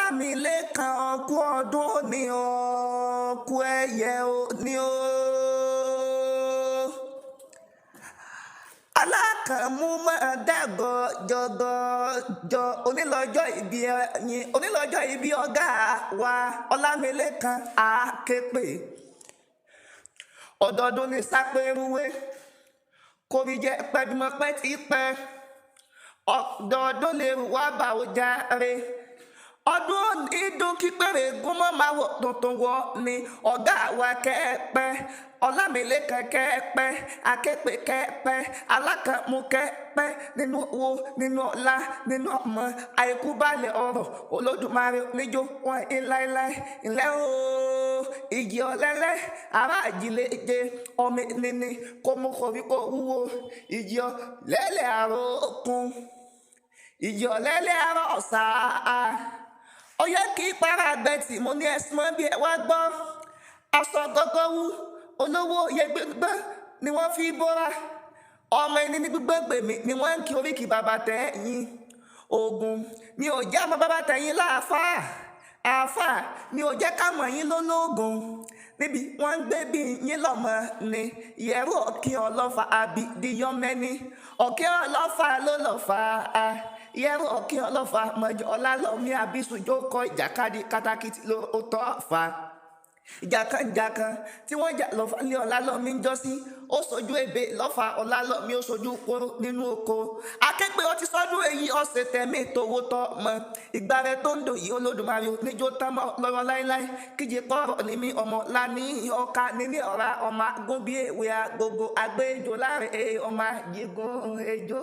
Ọlámilékan ọkú ọdún òní ọkú ẹyẹ òní o. Alákànmú máa dàgọ̀ jọgọjọ onílọ́jọ́ ìbí ẹ̀yìn onílọ́jọ́ ìbí ọ̀gá wa Ọlámilékan Aképè. Ọdọọdún ní sápẹ́rúwé kórí jẹ́ pẹ́dúmọ́pẹ́ tí pẹ́. Ọdọọdún lè wá bá o járe. Ọdún ìdún kípèrè gúnmọ́ máa wọ̀ tuntun wọ ni ọ̀gá wa kẹ́ẹ̀pẹ́. Ọlámilékan kẹ́ẹ̀pẹ́, Aképè kẹ́ẹ̀pẹ́, Alákànmú kẹ́ẹ̀pẹ́ nínú owó, nínú ọlá, nínú ọmọ, àìkú balẹ̀ ọ̀rọ̀, Olódùmarè níjó wọn ń láéláé. Ǹlẹ́ o, ìjì ọ̀lẹ́lẹ́, ará àjìléje, ọmọ níní, kó mú koríko wúwo, ìjì ọ̀lẹ́lẹ̀ àrò òkun, ìjì ọ̀lẹ́lẹ̀ àrò ọ̀sà. Ó yẹ kí para àgbẹ̀ tí mo ní ẹ̀sùn mọ́ bí ẹ wá gbọ́. Aṣọ gọ́gọ́ wú, olówó yẹgbẹ́gbẹ́ ni wọ́n fi bóra. Ọmọ ẹni ní gbígbẹ́ gbèmí ni wọ́n ń kí oríkì bàbá tẹ̀yìn. Ògùn mi ò jẹ́ ọmọ bàbá tẹ̀yìn láàfáà. Àáfàá mi ò jẹ́ ká mọ̀ yín lólógùn. Níbi wọ́n ń gbé bí yín lọ́mọ ni. Ìyẹ̀rú ọ̀kín ọlọ́fà àbídíyọ́mẹ́ni. Ọ̀kín ọlọ́fà ló lọ́fà á. Ìyẹ̀rú ọ̀kín ọlọ́fà mọ̀jọ́ ọlálọ́mí àbísùnjó kọ ìjàkadì katakítí ló tọ́ fà. Ìjàkanjàkan tí wọ́n jà lọ́fà ní Ọlálọ́mí ń jọ́sí. Ó sojú ebè lọ́fà Ọlálọ́mí ó sojú kóró nínú oko. Aképè ó ti sọ́dún èyí ọ̀sẹ̀ tẹ̀mí tówó tọ́ mọ́. Ìgbà rẹ̀ tó ń dò yìí Olódùmarè níjó tán mọ́ lọ́rọ̀ láéláé. Kíje kọ́rọ̀ ní mi ọmọ lání ọkà níní ọ̀rá ọmọ agún bí èwe agogo agbẹ́jọ láàrin ọmọ àjígún ejò.